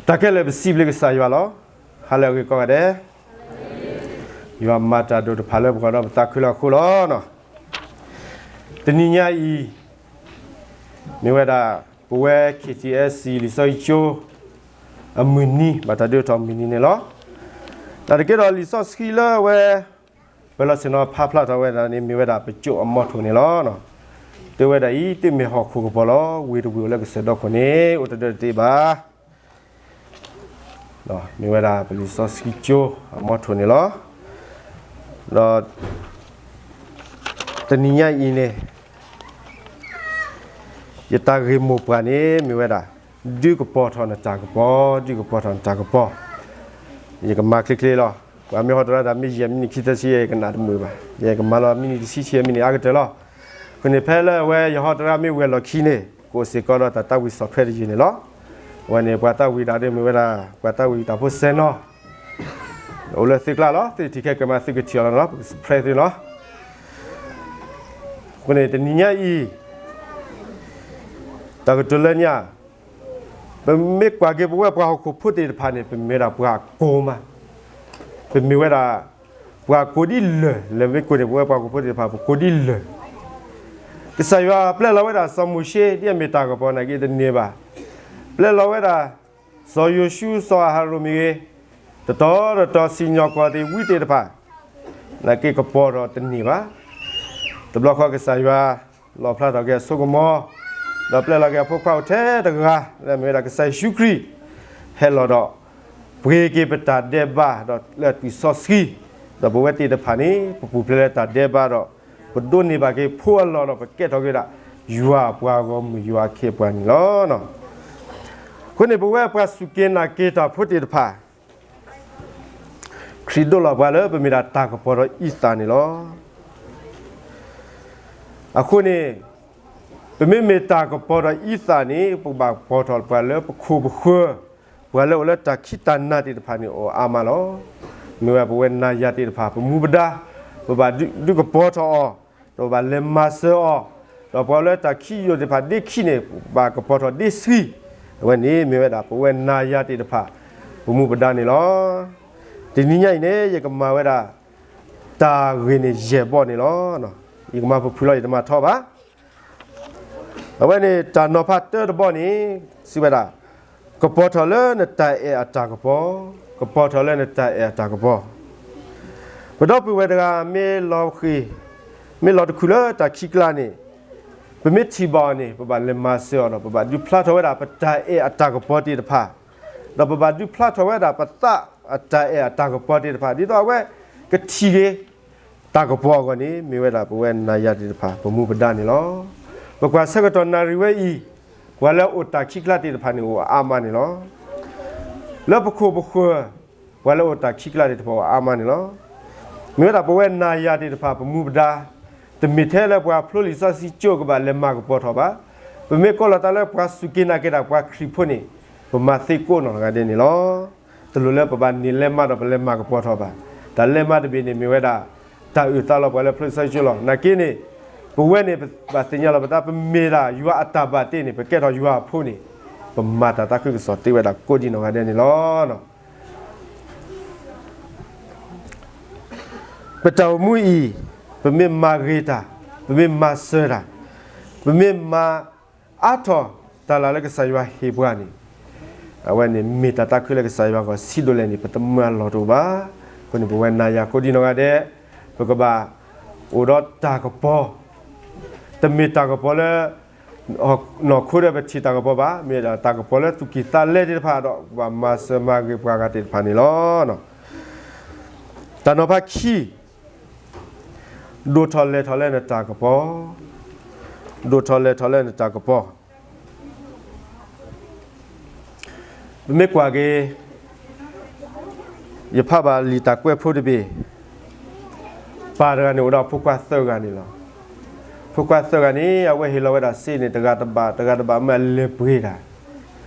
တၢ်ခဲလၢာ်ပစံးဘျုးကစၢ်ယွၤလီၤ. ဟါလၢအဂ့ၤကိးဂၤဒဲး, ယွၤမၤတၢ်ဒိၣ်တဖၣ်လၢပဂီၢ်ဒီးပသးခုလၢအဃိလီၤ. တနံၤညါအံၤ မ့ၢ်ဝဲဒၣ် ပဝဲ ခ့ၣ်ထံၣ်အဲၣ်စံၣ် လံာ်စီဆှံကၠိ အမုၢ်နံၤ ဘၣ်တၢ်ဒုးထီၣ်မုၢ်နံၤန့ၣ်လီၤ. တၢ်တက့ၢ်ဒီးလံာ်စီဆှံလၢအဝဲ ပလီၢ်ဆ့ၣ်နီၤဖးဖျါထီၣ်ဝဲဒၣ်န့ၣ် မ့ၢ်ဝဲဒၣ်ပစိာ်အမီထိၣ်န့ၣ်လီၤ. တဲဝဲဒၣ်အံၤ တမ့ၢ်ဟီၣ်ခိၣ်ကပီၤလီၤ. ဝ့ၢ်တဝ့ၢ်အိၣ်လၢကစၢၢ်ဒီခိၣ်န့ၣ် အိၣ်တဒၢတသ့ဘၣ်. မ့ၢ်ဝဲဒၣ်ပလံာ်စီဆှံကၠိအမီထိၣ်န့ၣ်လီၤ. ဒီး တနံၤညါအံၤန့ၣ် ယတၢ်ဂ့ၢ်မိၢ်ပှၢ်န့ၣ် မ့ၢ်ဝဲဒၣ် ဒုးကပီၤထီၣ်နတၢ်ကပီၤ, ဒုးကပီၤထီၣ်နတၢ်ကပီၤ. ယကမၤချ့ချ့လီၤ. ပှၤမ့ၢ်ဟီတရၣ်တၢ်မ့ၢ်ယဲၢ်မံးနံးခံသၢဆံ ယကနၣ်တမုာ်ဘၣ်. ယကမၤလီၤမံးနံးတဆံဆံမံးနံးအါကတၢၢ်လီၤ. အဃိန့ၣ် ဖဲလၢအဝဲယဟီတရၣ်မ့ၢ်ဝဲၢ်လီၢ်ခံန့ၣ် ကအိၣ်စ့ၢ်ကီးဒီးတၢ်သးဝံၣ်စီၣ်ထွဲတယုၢ်န့ၣ်လီၤ. အဝဲန့ၣ် ပှၤသးဝံၣ်တၢ်ဒ်မ့ၢ်ဝဲဒၣ် ပှၤသးဝံၣ်တၢ်ဖိစဲနီၤ အိၣ်လၢသုကျါလီၤ. သုထံၣ်ခဲကမၤသုကထံၣ်အီၤလီၤနီၤ, ပကစံးဖရဲသုနီၤ. အဃိန့ၣ် တနံၤညါအံၤ တၢ်ကတိၤလၢညါ ပမ့ၢ်ကွၢ်က့ၤပဝဲပှၤဟီၣ်ခိၣ်ဖိသ့ၣ်တဖၣ်န့ၣ် ပမ့ၢ်ဝဲဒၣ်ပှၤကိၢ်မး, ပမ့ၢ်ဝဲဒၣ် ပှၤကိၢ်ဒ်လၢာ်, လၢမ့ၢ်ကိၢ်န့ၣ် ပဝဲပှၤဟီၣ်ခိၣ်ဖိသ့ၣ်တဖၣ် ပကိၢ်ဒ်လၢာ်. ကစၢ်ယွၤပျဲလီၤဝဲဒၣ်စီၤမိၤၡ့ ဒ်အမ့ၢ်တၢ်ကပီၤနာ်က့တန့ၢ်ဘၣ်. ပျဲလီၤဝဲဒၣ် စီၤယိၤၡူး စီၤအၤဟရိၣ်မ့ၢ်ဂ့ၤ, တတီၤတတီၤစံၣ်ညီၣ်ကွီၢ်သ့ၣ်ဝံသ့ၣ်တဖၣ် နာ်က့ကပီၤထီၣ်တန့ၢ်ဘၣ်. တဘျီဃီကစၢ်ယွၤ လီၣ်ဖျါထီၣ်က့ၤအစိကမီၤ, ဒီးပျဲလီၤက့ၤအဖိခွါအိၣ်ထဲတဂၤ လၢအမ့ၢ်ဝဲဒၣ်ကစၢ်ယ့ၣ်ၡူးခရံာ်, ဟဲလီၤဒီး ပှ့ၤက့ၤပတၢ်ဒဲးဘးဒီးလၢသွံၣ်စီဆှံ, ဒီးပဝဲသ့ၣ်တဖၣ်န့ၣ် ပပူၤဖျဲးလၢတၢ်ဒဲးဘးဒီး ပဒိးန့ၢ်ဘၣ်က့ၤဖိအလီၢ်ဒီး ပကဲထီၣ်က့ၤဝဲဒၣ် ယွၤအပှၤဂီၢ်မုၢ် ယွၤအခ့အပှၤန့ၣ်လီၤ. အဃိန့ၣ် ပဝဲပှၤစူၢ်က့ၤနာ်က့ၤတၢ်ဖိသ့ၣ်တဖၣ် ခရံာ်ဒိးလီၤပှၤလၢပမ့ၢ်ဒၣ်တၢ်ကပီၤဒီးအံသၣ်န့ၣ်လီၤ. အဃိန့ၣ် ပမ့မ့ၢ်တၢ်ကပီၤဒီးအံသၣ်န့ၣ် ပကဘၣ်ကပီၤထီၣ်ပှၤလၢပခိၣ်ပဃၢၤ, ပှၤလၢအိၣ်လၢတၢ်ခံးတၢ်နၤသ့ၣ်တဖၣ်န့ၣ် အိၣ်အါမးလီၤ. မ့ၢ်ဝဲပဝဲနၤယၤသ့ၣ်တဖၣ် ပမူပဒါ, ပဘၣ်ဒုးကပီၤထီၣ်အီၤ, ဒီးပဘၣ်လဲၤမၤစၢၤအီၤ, ဒီးပှၤလၢတၢ်ခံးယိာ်သ့ၣ်တဖၣ်ဒ့ခံးန့ၣ် ဘၣ်ကပီၤထီၣ်ဒ့ဆှံ, အဝဲန့ၣ်မ့ၢ်ဝဲဒၣ်ပဝဲနၤယၤသ့ၣ်တဖၣ် ပမူပဒါန့ၣ်လီၤ. တနံၤညါအံၤန့ၣ် ယကမၤဝဲဒၣ် တၢ်ဂ့ၢ်န့ၣ်ယဲၢ်ဘီန့ၣ်လီၤ. ယကမၤပဖုးလီၤ ယတမၤထီဘၣ်. အဝဲန့ၣ် တၢ်နီၤဖးတၢတဘီန့ၣ် စံးဝဲဒၣ်, ကပီၤထီၣ်လၢနတၢ်အဲၣ်အတၢ်ကပီၤ, ကပီၤထီၣ်လၢနတၢ်အဲၣ်အတၢ်ကပီၤ. ပဒီပုၢ်ဝဲၢ်တဂၤမ့ၢ်လီၤဃ့ၢ်, မ့ၢ်လီၤတခူၣ်လၢတၢ်ခံးကျါန့ၣ်, ပမ့ၢ်ထံၣ်ဘၣ်အီၤန့ၣ် ပဘၣ်လဲၤမၤစၢၤအီၤဒီး ပဘၣ်ဒုးဖျါထီၣ်ဝဲဒၣ်ပတၢ်အဲၣ်အတၢ်ကပီၤသ့ၣ်တဖၣ်, ဒီးပဘၣ်ဒုးဖျါထီၣ်ဝဲဒၣ်ပသးအတၢ်အဲၣ်အတၢ်ကပီၤသ့ၣ်တဖၣ် ဒ်သိးအဝဲကထံၣ်က့ၤ တၢ်ကပီၤအဂီၢ်န့ၣ် မ့ၢ်ဝဲဒၣ်ပဝဲနၤယၤသ့ၣ်တဖၣ် ပမူပဒါန့ၣ်လီၤ. ပကွၢ်ဆၢကတီၢ်နၣ်ရံၣ်ဝဲအံၤ, ပှၤလၢအအိၣ်တၢ်ခံးကျါသ့ၣ်တဖၣ်န့ၣ် အိၣ်အါမးန့ၣ်လီၤ. လၢပခိၣ်ပဃၢၤ, ပှၤလၢအအိၣ်တၢ်ခံးကျါသ့ၣ်တဖၣ်အိၣ်အါမးန့ၣ်လီၤ. မ့ၢ်ဝဲဒၣ်ပဝဲနၤယၤသ့ၣ်တဖၣ် ပမူပဒါ, တမ့ၢ်ထဲလၢပှၤဖျိလံာ်စီဆှံကၠိကဘၣ်လဲၤမၤကပီၤထီၣ်ဘၣ်. ပမ့ၢ်ကိးလီၤသးလၢပှၤစူၢ်က့ၤနာ်က့ၤတၢ်ပှၤခရံာ်ဖိန့ၣ်, ပမၤသ့ကိးနီၢ်ဂၤဒဲးန့ၣ်လီၤ. တလိၣ်လၢပဘၣ်န့ၢ်လဲမးဒီးပလဲၤမၤကပီၤထီၣ်ဘၣ်. တၢ်လဲမးတဘ့ၣ်န့ၣ်မ့ၢ်ဝဲဒၣ် တၢ်အုၣ်သးလီၤပှၤလၢဖျိလံာ်စီဆှံကၠိလီၤ. နာ်က့န့ၣ်, ပဝဲန့ၣ် ပဘၣ်သ့ၣ်ညါလီၤပသး ပမ့ၢ်ဒၣ်ယွၤအတၢ်ဘၣ်တ့န့ၣ် ပကဲထီၣ်ယွၤအဖိန့ၣ်, ပမၤတၢ်သးခုကစီၣ်သ့ဝဲဒၣ်ကိးဒံးနီၢ်ဂၤဒဲးန့ၣ်လီၤ. ပတၢ်အိၣ်မူအံၤ, ပမ့ၢ်မၤဂ့ၤတၢ်, ပမ့ၢ်မၤစၢၤတၢ်, ပမ့ၢ်မၤအါထီၣ်တၢ်လၢ်လၢကစၢ်ယွၤဟ့ၣ်ပှၤန့ၣ်, အဝဲန့ၣ်မ့ၢ်တၢ်သးခုလၢကစၢ်ယွၤအဂီၢ် ဆံးဒိၣ်လဲၣ်န့ၣ် ပတမၢလီၤတအိၣ်ဘၣ်. အဃိန့ၣ် ပဝဲနၤယၤကိးဒံးနီၢ်ဂၤဒဲး, ပကဘၣ်အိၣ်ဒီးတၢ်ကပီၤ, တမ့ၢ်တၢ်ကပီၤလၢ နီၢ်ခိဒီးပထံၣ်တၢ်ကပီၤဘၣ်, မ့ၢ်ဒၣ်တၢ်ကပီၤလၢသူၣ်ကံၢ်သးလဲသ့ၣ်တဖၣ်ဒီး ပဘၣ်မၤစၢၤမၤဂ့ၤပှၤဂၤသ့ၣ်တဖၣ်န့ၣ်လီၤ. တၢ်နီၤဖးခံ, ဒိၣ်ထီၣ်လဲၢ်ထီၣ်လၢနတၢ်ကပီၤ, ဒိၣ်ထီၣ်လဲၢ်ထီၣ်လၢနတၢ်ကပီၤ. ပမ့ၢ်ကွၢ်က့ၤ ယဖးဘၣ်လံာ်တၢ်ကွဲးဖိတဘ့ၣ်, ပၢ်တဂၤန့ၣ်အိၣ်ဒီးဖိခွါသၢဂၤန့ၣ်လီၤ. ဖိခွါသၢဂၤန့ၣ် အဝဲဟ့ၣ်လီၤဝဲဒၣ်စ့န့ၣ် တဂၤတဘး တဂၤတဘး မ့ၢ်အလဲၤပှ့ၤတၢ်.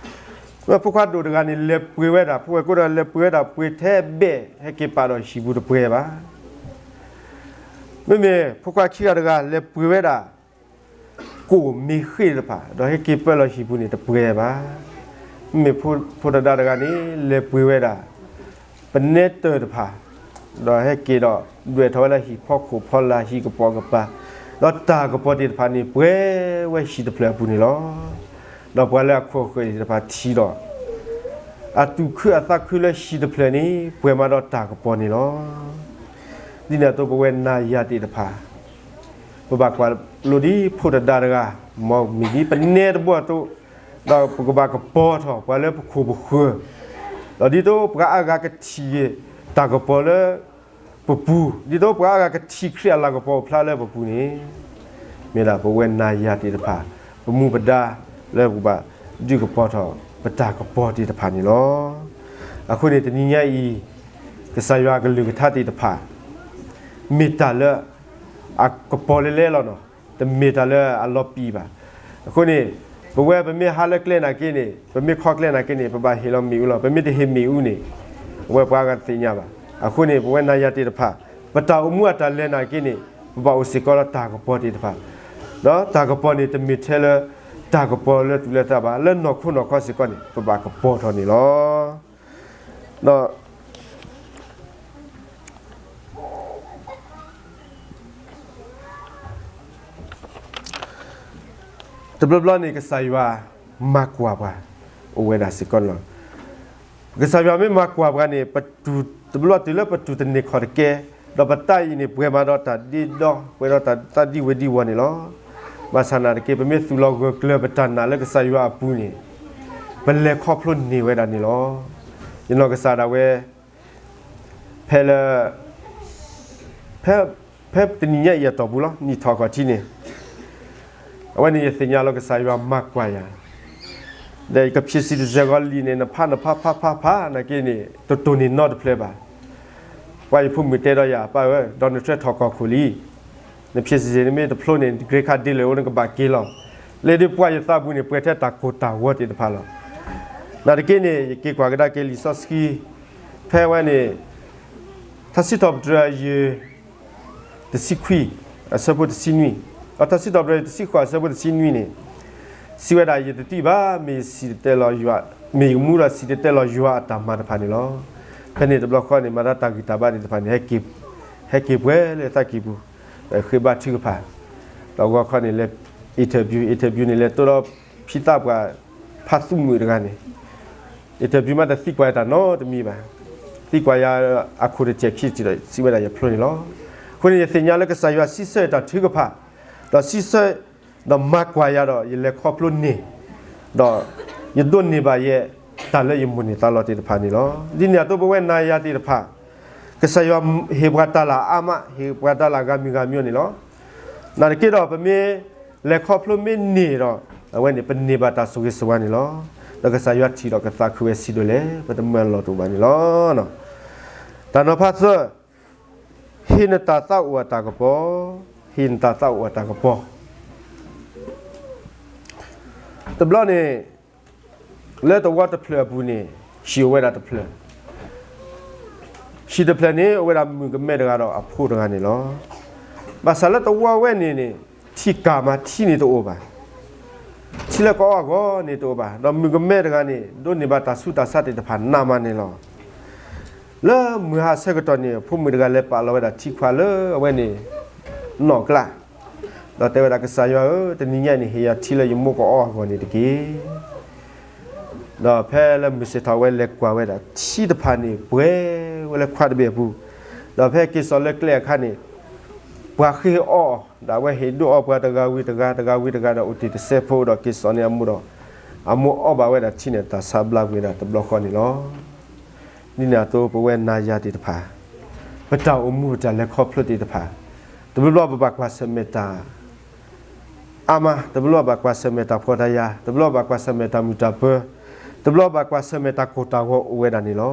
မ့ၢ်ဖိခွါဒိၣ်တဂၤန့ၣ် လဲၤပှ့ၤဝဲဒၣ်, ဖိဝဲၢ်ကိးတဂၤလဲၤပှ့ၤဝဲဒၣ် ပှ့ၤထဲဘဲၣ် ဟဲက့ၤပာ်ဒီးဟံၣ်ပူၤတပှဲၤဘၣ်. မ့မ့ၢ်ဖိခွါခံဂၤတဂၤ လဲၤပှ့ၤဝဲဒၣ် ကိၣ်မ့ၢ်ဃ့ၢ်တဖၣ် ဒီးဟဲက့ၤပာ်လီၤဟံၣ်ပူၤန့ၣ်တပှဲၤဘၣ်. မ့ၢ်ဖိတဒါတဂၤန့ၣ် လဲၤပှ့ၤဝဲဒၣ် ပနဲတၢၢ်တဖၣ်, ဒီးဟဲက့ၤဒီး ဒွဲၣ်ထီၣ်ဝဲလၢဟံၣ်ဖီခိၣ်ဖီလာ် ဟံၣ်ကပိာ်ကပၤ, ဒီးတၢ်ကပီၤသ့ၣ်တဖၣ်န့ၣ် ပှဲၤဝဲဟံၣ်တဖျၢၣ်အပူၤန့ၣ်လီၤ. ဒီးပှၤလၢအခိၣ်ဃၢၤသ့ၣ်တဖၣ်ထံၣ်ဒီး အသူၣ်ခုအသးခုလၢဟံၣ်တဖျၢၣ်န့ၣ် ပှဲၤမးဒီးတၢ်ကပီၤန့ၣ်လီၤ. ဒ်န့ၣ်အသိးပဝဲနၤယၤသ့ၣ်တဖၣ် ပဘၣ်ကွၢ်လိဒ်ဖိတဒါတဂၤ, မ်မ့ၢ်ဒ်ပနဲတဘိအသိး, ဒီးပကဘၣ်ကပီၤထီၣ်ပှၤလၢပခိၣ်ပဃၢၤ, ဒီးဒ်သိးပှၤအါဂၤကထံၣ်တၢ်ကပီၤလၢပပူၤ, ဒ်သိးပှၤအါဂၤကထံၣ်ခရံာ်အလၤကပီၤအိၣ်ဖျါလၢပပူၤန့ၣ်, မ့ၢ်ဒၣ်ပဝဲနၤယၤသ့ၣ်တဖၣ် ပမူပဒါလၢပကဘၣ်ဒုးကပီၤထီၣ်ပတၢ်ကပီၤသ့ၣ်တဖၣ်န့ၣ်လီၤ. အဃိန့ၣ်တနံၤညါအံၤ ကစၢ်ယွၤအကလုၢ်ကထါသ့ၣ်တဖၣ် မ့ၢ်တၢ်လၢအကပီၤလဲလဲလီၤနီၤ, တမ့ၢ်တၢ်လၢအလီၤပံာ်ဘၣ်. အဃိန့ၣ် ပဝဲပမ့ၢ်ဟးလၢကျဲနာ်က့န့ၣ်, ပမ့ၢ်ခီကျဲနာ်က့န့ၣ် ပဘၣ်ဟ့ၣ်လီၤမ့ၣ်အူလီၤ. ပမ့ၢ်တဟ့ၣ်မ့ၣ်အူန့ၣ် အဝဲပှၤဂၤတသ့ၣ်ညါဘၣ်. အဃိန့ၣ် ပဝဲနၤယၤသ့ၣ်တဖၣ် ပတၢ်အိၣ်မူအတၢ်လဲၤနာ်က့န့ၣ် ပဘၣ်အိၣ်စ့ၢ်ကီးဒီးတၢ်ကပီၤသ့ၣ်တဖၣ်, ဒီးတၢ်ကပီၤန့ၣ် တမ့ၢ်ထဲလၢတၢ်ကပီၤလၢသူၣ်လၢသးဘၣ်, လၢနီၢ်ခိနီၢ်ခီစ့ၢ်ကီးန့ၣ် ပဘၣ်ကပီၤထီၣ်န့ၣ်လီၤ. ဒီး တဘျီဘျီန့ၣ် ကစၢ်ယွၤမၤကွၢ်ပှၤ အိၣ်ဝဲဒၣ်စ့ၢ်ကီးလီၤ. ကစၢ်ယွၤမ့ၢ်မၤကွၢ်ပှၤန့ၣ် ပတူၢ်တဘျီတုၤလၢပတူၢ်တန့ၢ်ခီၣ်တကဲ, ဒီးပသးအံၤန့ၣ် ပှဲၤမးဒီးတၢ်ဒ့ဒီ, ပှဲၤဒီးတၢ်သးဒံဝဲဒံဝီၤန့ၣ်လီၤ. ဘၣ်ဆၣ်နာ်သက့ ပမ့ၢ်သူၣ်လီၤဂၢၢ်ကျၢၤပတၢ်နာ်လၢကစၢ်ယွၤအပူၤန့ၣ် ပလဲၤခီဖျိန့ၢ်ဝဲဒၣ်န့ၣ်လီၤ. ယနီၢ်ကစၢ်ဒၣ်ဝဲ ဖဲလၢ ဖဲ ဖဲတနံၤညါအံၤအတီၢ်ပူၤလီၤ, နံၣ်ထီၣ်ခီၣ်ထံးန့ၣ်, အဝဲန့ၣ်ယသ့ၣ်ညါလီၤကစၢ်ယွၤမၤကွၢ်ယၤ, ဒီးယကဖံးစံၣ်တစဲးဂီၤလံာ်န့ၣ် နဖးနဖးဖးဖးဖးနာ်က့န့ၣ် တတိၢ်န့ၢ်နီတဖျၢၣ်ဘၣ်. ပှၤယဖိမုၣ်တဲဒီးယၤ, ပၢ်ဧၢ, Donald Trump ထီၣ်ကီၢ်ခိၣ်လံ, နဖံးစံၣ်န့ၣ်မ့ၢ်တဖျိန့ၣ် နတကြ့ခါဒ်လဲၣ်အိၣ် နကဘၣ်က့ၤလီၤ. လၢဒ်ပှၤယသးပူၤန့ၣ် ပှဲၤထဲတၢ်ကိၢ်တၢ်ဂီၤသ့ၣ်တဖၣ်လီၤ. နာ်သက့န့ၣ် ယက့ၤကွၢ်ကဒါက့ၤလံာ်စီဆှံ ဖဲဝဲန့ၣ် ထါစံးထီၣ်ပတြၢၤယဲၢ် တဆံခွံ အဆၢဖိတဆံနွံ, ဒီးထါစံးထီၣ်ပတြၢၤယဲၢ်တဆံဃိး အဆၢဖိတဆံနွံန့ၣ် စံးဝဲဒၣ် ယတသံၣ်ဘၣ် မ့ၢ်ယမူဒီးစံၣ်တဲၤတဲလီၤယွၤအတၢ်မၤတဖၣ်န့ၣ်လီၤ. ဖဲန့ၣ်တဘျီဃီန့ၣ် မၤတၢ်တၢ်ဂံၢ်တၢ်ဘါသ့ၣ်တဖၣ်န့ၣ် ဟဲက့ၤပှဲၤလၢသးကံၢ်ပူၤ, ဃ့ဘါထုကဖၣ်, ဒီးဂီၤခီန့ၣ်လဲၤ interview, interview န့ၣ် လဲၤတိဒီးဖံသးပှၢ်ဖးသူမုၣ်တဂၤန့ၣ် interview မးတသံကွၢ်ယၤတၢ်နီတမံၤဘၣ်. သံကွၢ်ယၤအခိၣ်တစဲးခံစံးဒီး စံးဝဲဒၣ်ယဖျိန့ၣ်လီၤ. အဃိန့ၣ် ယသ့ၣ်ညါလၢကစၢ်ယွၤစံးဆၢယတၢ်ထုကဖၣ်, ဒီးစံးဆၢ ဒီးမၤကွၢ်ယၤဒီး ယလဲၤခီဖျိန့ၢ်, ဒီးယဒိးန့ၢ်ဘၣ်ယဲ တၢ်လၢယမိၣ်န့ၢ်သးလီသ့ၣ်တဖၣ်န့ၣ်လီၤ. ဒ်န့ၣ်အသိးပဝဲနၤယၤသ့ၣ်တဖၣ် ကစၢ်ယွၤဟ့ၣ်ပှၤတၢ်လၢအါမး, ဟ့ၣ်ပှၤတၢ်လၢအဂၤမံၤဂၤမံၤန့ၣ်လီၤ. နာ်သက့ဒီး ပမ့ၢ်လဲၤခီဖျိမ့ၢ်န့ၢ်ဒီး အဝဲန့ၣ် ပန့ၢ်ဘၣ်တၢ်ဆိၣ်ဂ့ၤဆိၣ်ဝါန့ၣ်လီၤ. ဒီးကစၢ်ယွၤထံၣ်ဒီးကသးခုဝဲဆံးဒိၣ်လဲၣ်, ပတမၢလီၤတအိၣ်ဘၣ်န့ၣ်လီၤ. တၢ်နီၤဖးသၢ, ဟ့ၣ်နတၢ်သးအိၣ်အတၢ်ကပီၤ, ဟ့ၣ်နတၢ်သးအိၣ်အတၢ်ကပီၤ. တဘျီန့ၣ် လၢသဝီတဖျၢၣ်အပူၤန့ၣ် ဟံၣ်အိၣ်ဝဲဒၣ်တဖျၢၣ်, ဟံၣ်တဖျၢၣ်န့ၣ် အိၣ်ဝဲဒၣ်မုၣ်ကမဲတဂၤဒီးအဖိတဂၤန့ၣ်လီၤ. ဘၣ်ဆၣ်လၢသဝီဝဲန့ၣ်န့ၣ် ထံကၢ်မးထံန့ၣ်တအိၣ်ဘၣ်, ထံလၢကအီၣ်အဂီၢ်န့ၣ်တအိၣ်ဘၣ်, ဒီးမုၣ်ကမဲတဂၤန့ၣ် ဒိးန့ၢ်ဘၣ်တၢ်ဆူးတၢ်ဆါသ့ၣ်တဖၣ်နးမးန့ၣ်လီၤ. လၢမုၢ်ဟါဆၢကတီၢ်န့ၣ် ဖိမုၣ်တဂၤလဲၤပာ်လီၤဝဲဒၣ်ထံခွါလၢအဝဲန့ၣ် နီၣ်ကျါ, ဒီးတဲဝဲဒၣ် ကစၢ်ယွၤဧၢ, တနံၤညါအံၤန့ၣ် ဟ့ၣ်ယၤထံလၢယမိၢ်ကအီၣ်အဂီၢ်န့ၣ်တက့ၢ်. ဒီးဖဲလၢမုၢ်ဆ့ၣ်ထီၣ်ဝဲလဲၤကွၢ်ဝဲဒၣ်ထံတဖၣ်န့ၣ် ပှဲၤဝဲလၢခွါတဘ့ၣ်အပူၤ, ဒီးဖဲက့ၤစိာ်လၢကျဲအခါန့ၣ် ပှၤဃ့အီၣ်, ဒီးအဝဲဟ့ၣ်ဒိၣ်အီၣ်ပှၤတဂၤဝံၤတဂၤ တဂၤဝံၤတဂၤဒီးအိၣ်တ့ၢ်တစဲးဖိဒီးက့ၤစိာ်န့ၢ်အမိၢ်ဒီး အမိၢ်အီၣ်ဘၣ်ဝဲဒၣ်ထံန့ၣ် တၢ်ဆါဘျါကွံာ်ဝဲဒၣ်တဘျီဃီန့ၣ်လီၤ. ဒ်န့ၣ်အသိးပဝဲနၤယၤသ့ၣ်တဖၣ် ပတၢ်အိၣ်မူပတၢ်လဲၤခီဖျိသ့ၣ်တဖၣ် တဘျီဘျီပဘၣ်ကွၢ်ဆၢၣ်မဲာ်တၢ် အါမး, တဘျီဘၣ်ကွၢ်ဆၢၣ်မဲာ်တၢ်ဖှီၣ်တၢ်ယာ်, တဘျီဘၣ်ကွၢ်ဆၢၣ်မဲာ်တၢ်မုာ်တၢ်ပၢၤ, တဘျီဘၣ်ကွၢ်ဆၢၣ်မဲာ်တၢ်ကိၢ်တၢ်ဂီၤအိၣ်ဝဲဒၣ်န့ၣ်လီၤ.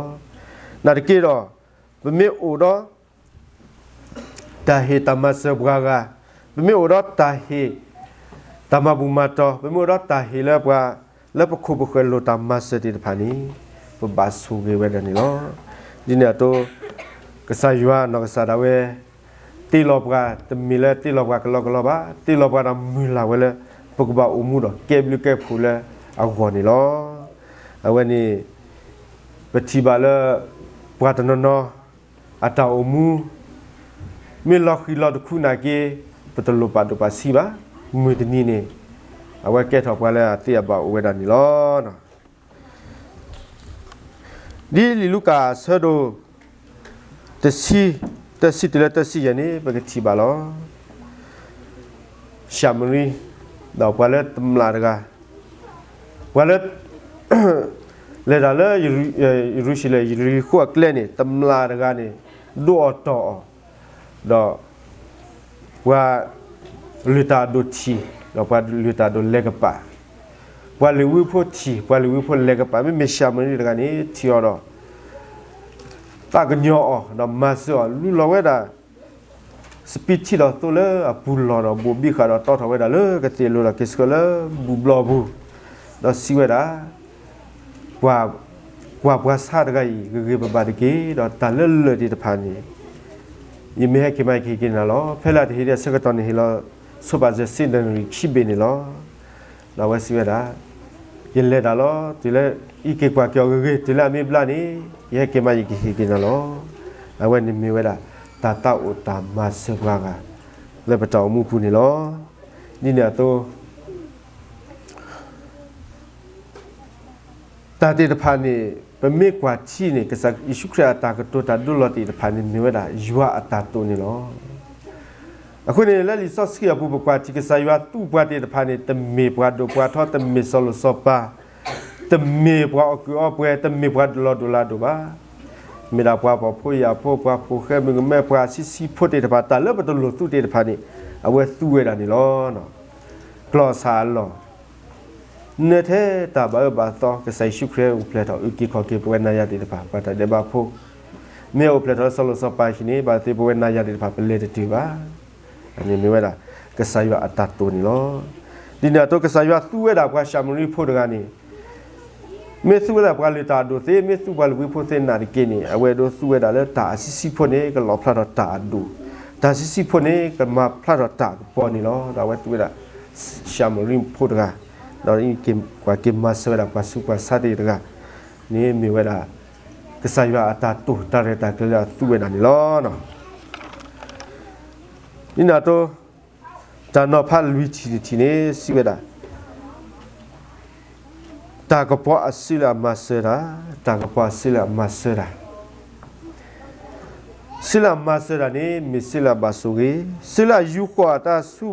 နာ်သက့ဒီး ပမ့ၢ်အိၣ်ဒီး တၢ်ဟ့ၣ်တၢ်မၤစၢၤပှၤဂၤ, ပမ့ၢ်အိၣ်ဒီးတၢ်ဟ့ၣ် တၢ်မၤဘူၣ်မၤတီၤ, ပမ့ၢ်အိၣ်ဒီးတၢ်ဟ့ၣ်လၢပှၤ လၢပခိၣ်ပဃၢၤလိၣ်တၢ်မၤစၢၤသ့ၣ်တဖၣ်န့ၣ် ပဘၣ်ဆိၣ်ဂ့ၤဝဲဒၣ်န့ၣ်လီၤ. ဒ်န့ၣ်အသိး ကစၢ်ယွၤနီၢ်ကစၢ်ဒၣ်ဝဲ တ့လီၤပှၤ တမ့ၢ်လၢတ့လီၤပှၤကလီကလီဘၣ်, တ့လီၤပှၤဒီးမုၢ်လၢ်ဝဲလၢ ပကဘၣ်အိၣ်မူဒီးကဲဘျုးကဲဖှိၣ်လၢအဂီၢ်န့ၣ်လီၤ. အဝဲန့ၣ် ပထံၣ်ဘၣ်လၢ ပှၤတနီၤနီၤ အတၢ်အိၣ်မူ မ့ၢ်လီၤဃံၤလီၤတခူနာ်က့ ပတလိၣ်ပာ်ဒိၣ်ပာ်ဆံးဘၣ်. မုၢ်တနံၤန့ၣ် အဝဲကဲထီၣ်ပှၤလၢအသ့အဘၣ်အိၣ်ဝဲဒၣ်န့ၣ်လီၤ. ဒ်လံာ်လူၤကၣ်အဆၢဒိၣ် တဆံ, တဆံတုၤလၢတဆံယဲၢ်န့ၣ် ပကထံၣ်ဘၣ်လီၤ. ၡၤမရံ, ဒီးပှၤလၢတမျၢ်တဂၤ, ပှၤလၢ လဲၤတၢ်လၢယရူၤၡလ့ၣ် ယရံၤဃိၣ်အကျဲန့ၣ် တမျၢ်တဂၤန့ၣ် ဒိၣ်အီၤတီၢ်အီၤ, ဒီး ပှၤလုၢ်တၢ်အဒိၣ်ထံၣ်, ဒီးပှၤလုၢ်တၢ်အဒိၣ်လဲၤကပၤ, ပှၤလ့ၤဝံဖိထံၣ်, ပှၤလ့ၤဝံဖိလဲၤကပၤ, မ့မ့ၢ်ၡၤမရံတဂၤန့ၣ် ထံၣ်အီၤဒီး သးကညီၤအီၤ, ဒီးမၤစၢၤအီၤ, လူလီၤဝဲဒၣ် စပံးထံဒီးသိလၢအပူၤလီၢ်ဒီး ဘိၣ်ဘံဃာ်ဒီးတီထီၣ်ဝဲဒၣ်လၢကသ့ၣ်လိၤဒီးက့ၤဆှၢလၢဘူၣ်ဘျီပူၤ, ဒီးစံးဝဲဒၣ် ပှၤ, ကွၢ်ပှၤဆါတဂၤအံၤ ဂ့ၤဂ့ၤဘၣ်ဘၣ်တက့ၢ်, ဒီးတၢ်လၢလၢာ်သ့ၣ်တဖၣ်န့ၣ် ယမ့ၢ်ဟဲက့ၤမးယကဟ့ၣ်က့ၤနၤလီၤ. ဖဲလၢတဟ့ၣ်ဒံးအဆၢကတီၢ်န့ၣ် ဟ့ၣ်လီၤဆိပာ်စၢၤစ့ဒၣ်နရံၣ်ခံဘ့ၣ်န့ၣ်လီၤ. ဒီးအဝဲစံးဝဲဒၣ် ယလဲၤတၢ်လီၤ, တုၤလၢအံးက့ၤကွၢ်က့ၤအီၤဂ့ၤဂ့ၤ, တုၤလၢအမ့ၢ်ဘျါန့ၣ် ယဟဲက့ၤမးယကဟ့ၣ်က့ၤနၤလီၤ. အဝဲန့ၣ်မ့ၢ်ဝဲဒၣ် တၢ်သးအိၣ်တၢ်မၤစၢၤပှၤဂၤ လၢပတၢ်အိၣ်မူပူၤန့ၣ်လီၤ. ဒ်န့ၣ်အသိး တၢ်သ့ၣ်တဖၣ်န့ၣ် ပမ့ၢ်ကွၢ်ထံန့ၣ် ကစၢ်ယ့ၣ်ၡူးခရံာ်အတၢ်ကတိၤတၢ်ဒိလီၤသ့ၣ်တဖၣ်န့ၣ် မ့ၢ်ဝဲဒၣ်ယွၤအတၢ်တိာ်န့ၣ်လီၤ. အဃိန့ၣ် လၢလံာ်စီဆှံအပူၤ ပကွၢ်ထံကစၢ်ယွၤသူပှၤသ့ၣ်တဖၣ်န့ၣ် တမ့ၢ်ပှၤဒိၣ်ပှၤထီ, တမ့ၢ်စီၤလိၤစီၤပၤ, တမ့ၢ်ပှၤအီၣ်ကုးအီပှဲၤ, တမ့ၢ်ပှၤလီၤဒိၣ်လီၤဒိၣ်ဘၣ်. မ့ၢ်ဒၣ်ပှၤဖှီၣ်ဖိယာ်ဖိ, ပှၤဖိၣ်ဃဲမုၣ်ကမဲ, ပှၤဆံးဆံးဖိသ့ၣ်တဖၣ်, တၢ်လၢပတလိၣ်သူသ့ၣ်တဖၣ်န့ၣ် အဝဲသူဝဲဒၣ်န့ၣ်လီၤ. ကျီၢ်စၢ်အလီၢ် နၢထဲတၢ်ဘၣ်အၢဘၣ်သီ ကစၢ်ယ့ၣ်ၡူးခရံာ်အိၣ်ဖျဲၣ်ထီၣ်အုၣ်က့ၤခီၣ်က့ၤပဝဲနၤယၤသ့ၣ်တဖၣ် ပှၤတၢ်ဒဲးဘးဖိ, မ့ၢ်အိၣ်ဖျဲၣ်ထီၣ်လၢစီၤလိၤစီၤပၤအဟံၣ်န့ၣ် ဘၣ်သ့ၣ်သ့ၣ်ပဝဲနၤယၤသ့ၣ်တဖၣ် ပလဲၤတတုၤဘၣ်. အန့ၣ်မ့ၢ်ဝဲဒၣ် ကစၢ်ယွၤအတၢ်တိာ်န့ၣ်လီၤ. ဒ်န့ၣ်အသိး ကစၢ်ယွၤသူဝဲဒၣ်ပှၤၡၤမရံဖိတဂၤန့ၣ် မ့ၢ်သူဝဲဒၣ်ပှၤလုၢ်တၢ်အဒိၣ်သ့, မ့ၢ်သူပှၤလ့ၤဝံဖိသ့နာ်သက့န့ၣ် အဝဲဒၣ်သူဝဲဒၣ်လၢတၢ်အဆံးဆံးဖိန့ၣ် ကလီၣ်ဖျါထီၣ်တၢ်အဒိၣ်, တၢ်ဆံးဆံးဖိန့ၣ် ကမၤဖျါထီၣ်တၢ်အကပီၤန့ၣ်လီၤ. ဒီးအဝဲသူဝဲဒၣ် ၡၤမရံဖိတဂၤ, ဒီးကွၢ်က့ၤမၤစၢၤဝဲဒၣ်ပှၤဆူးပှၤဆါသ့ၣ်တဂၤန့ၣ် မ့ၢ်ဝဲဒၣ် ကစၢ်ယွၤအတၢ်တိာ်တၢ်ရဲၣ်တၢ်ကျဲၤလၢအသူဝဲဒၣ်န့ၣ်လီၤ. ဒ်န့ၣ်အသိး တၢ်နီၤဖးလွံၢ်ထံၣ်တထံၣ်န့ၣ် စံးဝဲဒၣ် တၢ်ကပီၤအစုလၢအမၤစၢၤတၢ်, တၢ်ကပီၤအစုလၢအမၤစၢၤတၢ်, စုလၢအမၤစၢၤတၢ်န့ၣ် မ့ၢ်စုလၢအဘၣ်ဆိၣ်ဂ့ၤ, စုလၢအယူဃီၤအတၢ်ဆူ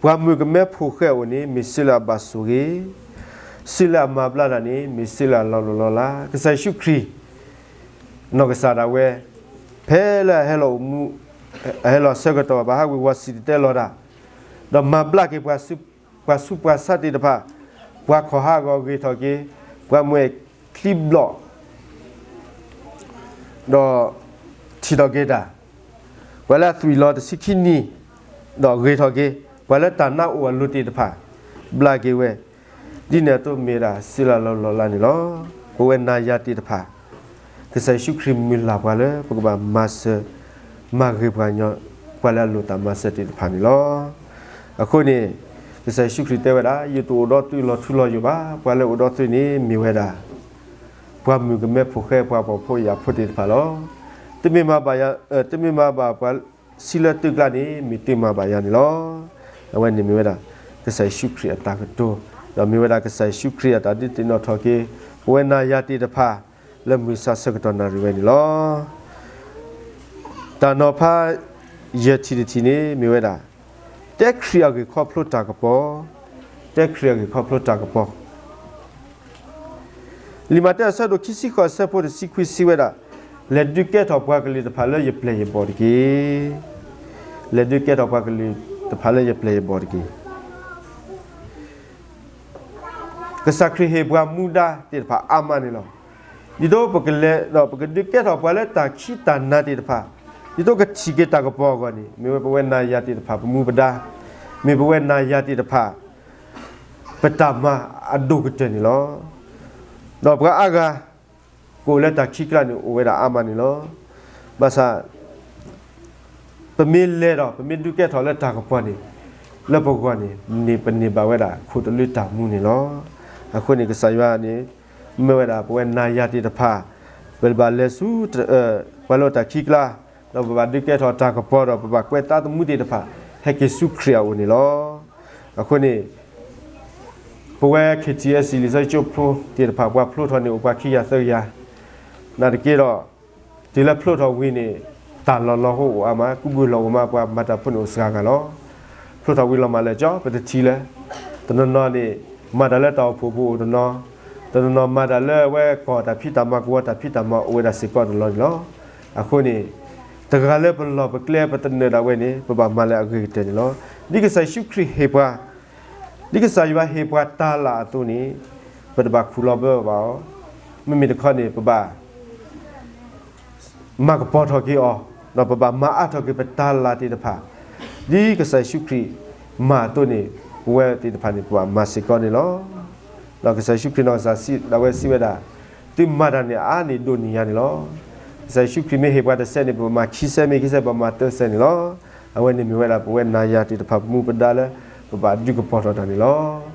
ပှၤမုၣ်ကမဲဖိဃဲအအိၣ်န့ၣ် မ့ၢ်စုလၢအဘၣ်ဆိၣ်ဂ့ၤ, စုလၢအမၤဘျါတၢ်န့ၣ် မ့ၢ်စုလၢအလီၤလိၢ်လီၤလး. ကစၢ်ယ့ၣ်ၡူးခရံာ် နီၢ်ကစၢ်ဒၣ်ဝဲ ဖဲလၢအဟဲလီၤအိၣ်မူ, အဟဲလီၤဆၢကတီၢ် ဘၣ်ဟးဝ့ၤဝီၤစံၣ်တဲၤတဲလီၤတၢ်, ဒီးမၤဘျါက့ၤပှၤဆူးပှၤဆါသ့ၣ်တဖၣ်, ပှၤခီၣ်ဟးဂီၤဂ့ၤထီၣ်က့ၤ, ပှၤမဲာ်ချံဘျီၣ် ဒီးထံၣ်ထီၣ်က့ၤတၢ်, ပှၤလၢအသွံၣ်လီၤတဆံခံနံၣ် ဒီးဂ့ၤထီၣ်က့ၤ, ပှၤလၢတၢ်နါအိၣ်အလိၤသ့ၣ်တဖၣ် ဘျါက့ၤဝဲ, ဒ်န့ၣ်အသိးမ့ၢ်ဝဲဒၣ်စုလၢအလီၤလိၢ်လီၤလးန့ၣ်လီၤ. ပဝဲနၤယၤသ့ၣ်တဖၣ် ကစၢ်ယ့ၣ်ၡူးခရံာ်မုၢ်လၢ်ပှၤလၢ ပကဘၣ်မၤစၢၤ မၤဂ့ၤပှၤကညီ ပှၤလၢအလိၣ်တၢ်မၤစၢၤသ့ၣ်တဖၣ်န့ၣ်လီၤ. အဃိန့ၣ် ကစၢ်ယ့ၣ်ၡူးခရံာ်တဲဝဲဒၣ် ယတအိၣ်ဒီးသုလီၤထူလီၤယိာ်ဘၣ်. ပှၤလၢအိၣ်ဒီးသုန့ၣ်မ့ၢ်ဝဲဒၣ် ပှၤမုၣ်ကမဲဖိဃဲ ပှၤဖှီၣ်ဖိယာ်ဖိသ့ၣ်တဖၣ်လီၤ. တမ့ၢ်မၤဘၣ်ယၤ, တမ့ၢ်မၤဘၣ်ပှၤဆံးလၢသုကျါန့ၣ် မ့ၢ်သုမၤဘၣ်ယၤန့ၣ်လီၤ. အဝဲန့ၣ်မ့ၢ်ဝဲဒၣ် ကစၢ်ယ့ၣ်ၡူးခရံာ်အတၢ်ကတိၤ, ဒီးမ့ၢ်ဝဲဒၣ်ကစၢ်ယ့ၣ်ၡူးခရံာ်အတၢ်ဒုးသ့ၣ်နီၣ်ထီၣ်က့ၤ ပဝဲနၤယၤသ့ၣ်တဖၣ် လၢမုၢ်ဆါဆၢကတီၢ်နၣ်ရံၣ်ဝဲန့ၣ်လီၤ. တၢ်နီၤဖး ယဲၢ်ထံၣ်တထံၣ်န့ၣ် မ့ၢ်ဝဲဒၣ် တဲခရံာ်အဂ့ၢ်ခီဖျိတၢ်ကပီၤ, တဲခရံာ်အဂ့ၢ်ခီဖျိတၢ်ကပီၤ. လံာ်မးသဲအဆၢဒိၣ်ခံဆံဃိးအဆၢဖိတဆံခွံစံးဝဲဒၣ်, လဲၤဒုးကဲထီၣ်ပှၤကလုာ်တဖၣ်လၢယပျဲၢ်ယဘီၣ်တက့ၢ်. လဲၤဒုးကဲထီၣ်ပှၤကလုာ်တဖၣ်လၢယပျဲၢ်ယဘီၣ်တက့ၢ်. ကစၢ်ခရံာ်ဟ့ၣ်ပှၤမူဒါသ့ၣ်တဖၣ်အါမးန့ၣ်လီၤ. ဒ်သိးပကလဲၤဒီးပကဒုးကဲထီၣ်ပှၤလၢတၢ်ခံးတၢ်နၤသ့ၣ်တဖၣ်, ဒ်သိးကထံၣ်က့ၤတၢ်ကပီၤအဂီၢ်န့ၣ် မ့ၢ်ဝဲပဝဲနၤယၤသ့ၣ်တဖၣ်ပမူပဒါ, မ့ၢ်ပဝဲနၤယၤသ့ၣ်တဖၣ် ပတၢ်မၤအဒိၣ်ကတၢၢ်န့ၣ်လီၤ. ဒီးပှၤအါဂၤ ကအိၣ်လၢတၢ်ခံးကျါန့ၣ် အိၣ်ဝဲဒၣ်အါမးန့ၣ်လီၤ. ဘၣ်ဆၣ် ပမ့ၢ်လဲၤဒီး ပမ့ၢ်ဒုးကဲထီၣ်လၢတၢ်ကပီၤန့ၣ် လၢပဂီၢ်န့ၣ် န့ၣ်ပန့ၢ်ဘၣ်ဝဲဒၣ်ခိၣ်သလုးတၢ်မူန့ၣ်လီၤ. အဃိန့ၣ် ကစၢ်ယွၤန့ၣ် မ့ၢ်ဝဲဒၣ်ပဝဲနၤယၤသ့ၣ်တဖၣ် ပဘၣ်လဲၤဆူ ပှၤလၢတၢ်ခံးကျါ, ဒီးပဘၣ်ဒုးကဲထီၣ်တၢ်ကပီၤဒီး ပဘၣ်ကွဲးသးသမူသ့ၣ်တဖၣ် ဟဲက့ၤဆူခရံာ်အအိၣ်န့ၣ်လီၤ. အဃိန့ၣ် ပဝဲ KTSC လံာ်စီဆှံကၠိဖျိသ့ၣ်တဖၣ် ပှၤဖျိထီၣ်န့ၣ် အိၣ်ပှၤခံကယၤသၢကယၤ, နာ်သက့ဒီး တုၤလၢဖျိထီၣ်ဝံၤန့ၣ် တၢ်လီၢ်လီၤဟိအိၣ်အါမး, ကူးဘုးလီၢ်အိၣ်မး, ပှၤမၤတၢ်ဖိန့ၣ်အိၣ်စှၤဂၤလီၤ. ဖျိထီၣ်ဝံၤလီၤမးလၢာ်ကၠီ ပတထံၣ်လၢၤ. တနီၤနီၤန့ၣ် မၤတၢ်လၢတၢ်အိၣ်ဖှိၣ်ပူၤအိၣ်တနီၤ, တနီၤနီၤမၤတၢ်လၢအဝဲကီၢ်တၢ်ဖံးတၢ်မၤ ကဝီၤတၢ်ဖံးတၢ်မၤအိၣ်ဝဲဒၣ်စ့ၢ်ကီးန့ၣ်လီၤန့ၣ်လီၤ. အဃိန့ၣ် တဂၤလၢပလီၢ်ပကျဲပသနၢၣ်ဒၣ်ဝဲန့ၣ် ပဘၣ်မၤလၢအဂ့ၤကတၢၢ်န့ၣ်လီၤ. ဒ်ကစၢ်ယ့ၣ်ၡူးခရံာ်ဟ့ၣ်ပှၤ, ဒ်ကစၢ်ယွၤဟ့ၣ်ပှၤတၢ်လၢ်အသိးန့ၣ် ပတဘၣ်ခူၣ်လီၤဘၢဘၣ်အီၤ, မ့မ့ၢ်တခီန့ၣ် ပဘၣ် မၤကပီၤထီၣ်က့ၤအီၤ, ဒီးပဘၣ်မၤအါထီၣ်က့ၤပတၢ်လၢ်သ့ၣ်တဖၣ်, ဒ်ကစၢ်ယ့ၣ်ၡူးခရံာ်မၤအသိးန့ၣ် ပဝဲသ့ၣ်တဖၣ်န့ၣ် ပဘၣ်မၤစ့ၢ်ကီးန့ၣ်လီၤ. ဒီးကစၢ်ယ့ၣ်ၡူးခရံာ်နီၢ်ကစၢ်ဒၣ်ဝဲစံးဝဲဒၣ်, သုမၤတၢ်န့ၣ်အါန့ၢ်ဒိၣ်န့ၢ်ယၤန့ၣ်လီၤ. ကစၢ်ယ့ၣ်ၡူးခရံာ်မ့ၢ်ဟ့ၣ်ပှၤတစဲးန့ၣ် ပဘၣ်မၤခံစဲး, မ့ၢ်ခံစဲး ပဘၣ်မၤသၢစဲးန့ၣ်လီၤ. အဝဲန့ၣ်မ့ၢ်ဝဲဒၣ်ပဝဲနၤယၤသ့ၣ်တဖၣ် ပမူပဒါလၢ ပဘၣ်ဒုးကပီၤထီၣ်တၢ်န့ၣ်လီၤ.